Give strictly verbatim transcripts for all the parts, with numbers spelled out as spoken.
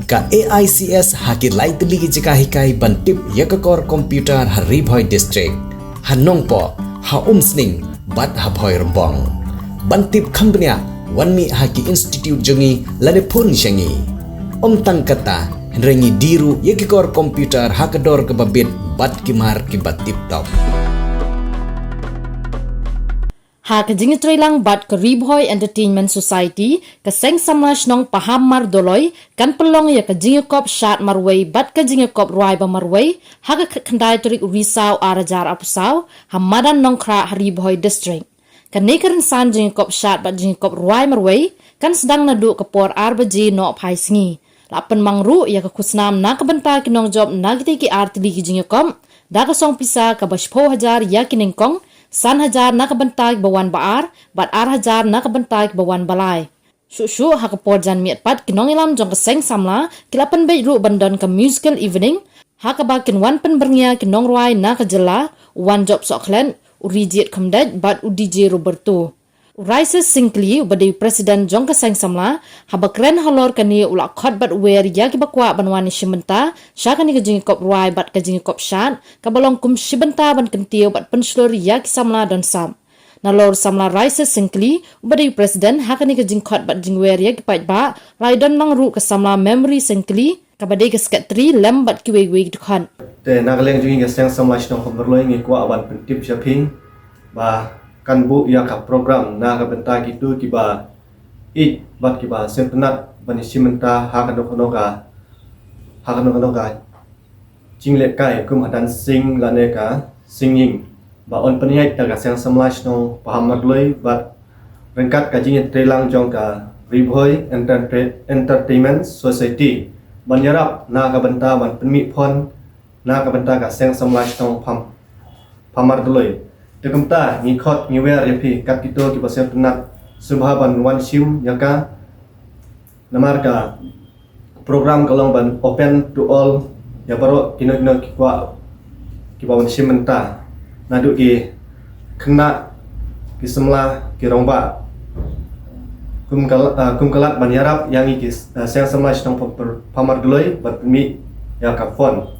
Ka A I C S ha ki lai tylli ki jaka hikai ban tip ïa ka kor computer ha Ri Bhoi District, ha Nongpoh, ha Umsning bad ha Bhoirymbong. Ban tip kham bniah, wan mih ha ki institute jong ngi lane phone sha ngi. Ym tang kata, hynrei ngi die ruh ïa ki kor computer ha ka dor kaba bit bad ki mar kiba tip top. Ha ka jingïatreilang bad ka Ri Bhoi Entertainment Society, ka Seng Samla Shnong Pahammardoloi kan pynlong ïa ka jingïakop shad marwei bad ka jingïakop rwai ba marwei ha ka khyndai tarik u Risaw ar hajar arphew saw ha madan Nongkhrah ha Ri Bhoi District. Kane ka rynsan jingïakop shad bad jingïakop rwai marwei kan sdang naduh ka por ar baje nohphai sngi. La pynmang ruh ïa ka khusnam na ka bynta ki nongjop na kitei ki ar tylli ki jingïakop da ka song pisa kaba shiphew hajar ïa ki nyngkong, san hajar na ka bynta kiba wan ba ar bad ar hajar na ka bynta kiba wan ba lai. Shuh shuh ha ka por janmiet pat, ki nongïalam jong ka Seng Samla ki la pynbeit ruh ban don ka musical evening ha kaba kin wan pynbyrngia ki nongrwai na ka jylla, u Wanjop Sohkhlet, u Rijied Khymdeit bad u D J Roberto. U Rises Syngkli, uba dei u president jong ka Seng Samla, haba kren halor kane u la khot bad wer ïa kiba kwah ban wan ïashim bynta sha kane ka jingïakop rwai bad ka jingïakop shad kaba long kum shi bynta ban kyntiew bad pynshlur ïa ki samla don sap. Nalor u samla Rises Syngkli, uba dei u president, ha kane ka jingkhot bad jingwer ïa ki paidbah, la ïadon lang ruh ka samla Memory Syngkli, kaba dei ka secretary lem bad kiwei kiwei ki dkhot. Te na ka liang jong ngi ka Seng Samla Shnong Pahammardoloi ngi kwah ban pyntip sha phi ba kan buh ïa ka program na ka bynta kito kiba ïeit bad kiba sngewtynnat ban ïashim bynta ha kano kano ka, ha kano kano ka jinglehkai kum ha dancing lane ka singing, ba yn pynïaid da ka Seng Samla Shnong Pahammardoloi bad ryngkat ka jingïatreilang jong ka Ri Bhoi Entertain-, Entertainment Society ban ïarap na ka bynta ban pynmih phon na ka bynta ka Seng Samla Shnong Paham-, Pahammardoloi. Te kumta ngi khot ngi wer ïa phi kat kito kiba sngewtynnat sngewbha ban wan shim ïa ka. Namar ka program ka long ban open to all, ïa baroh kino kino ki kwah kiba wan shim bynta, naduh ki khynnah, ki samla, ki rangbah. Kum ka la-, ah, kum ka lad ban ïarap ïa ngi ki, ah, Seng Samla Shnong Paham-, Pahammardoloi ban pynmih ïa ka phon.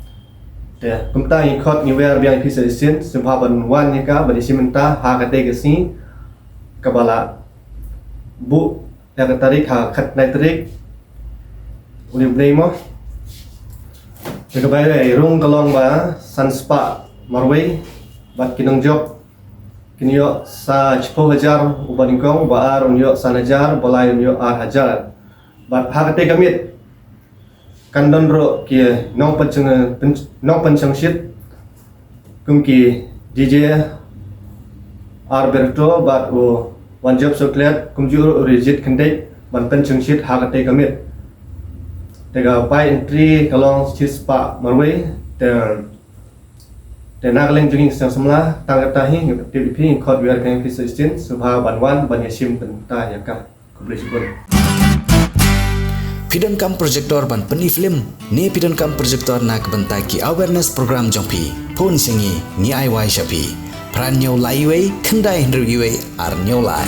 Te kumta ngi khot ngi wer biang ïa phi sa shisien, sngewbha ban wan ïa ka ban ïashim bynta ha katei ka sngi kaba la buh ïa ka tarik ha khatkhyndai tarik une u bnai mo. Te kaba ïa rung ka long ba san spah marwei bad ki nongjop kin ïoh sa shiphew hajar uba nyngkong, uba ar un ïoh san hajar, uba lai un ïoh ar hajar. Bad ha katei ka miet kan don ruh ki nongpynshong-, pyn-, nongpynshongshit kum ki D J Arberto bad u Wanjop Sohkhlet, kumjuh ruh u Rijied Khymdeit ban pynshongshit ha katei ka miet. Te ka bai entry ka long shi spah marwei. Te, te na ka liang jong ngi Seng Samla, tang kata hi ngi pyntip ïa phi, ngi khot wer ïa phi sa shisien, sngewbha ban wan ban ïashim bynta ïa ka. Khublei shibun. Phi donkam projector ban pyni film ne phi donkam projector na ka bynta ki awareness program jong phi? Phone sha ngi, ngi ai wai sha phi. Phra hynñiew lai wei, khyndai hynriew wei, ar hynñiew lai.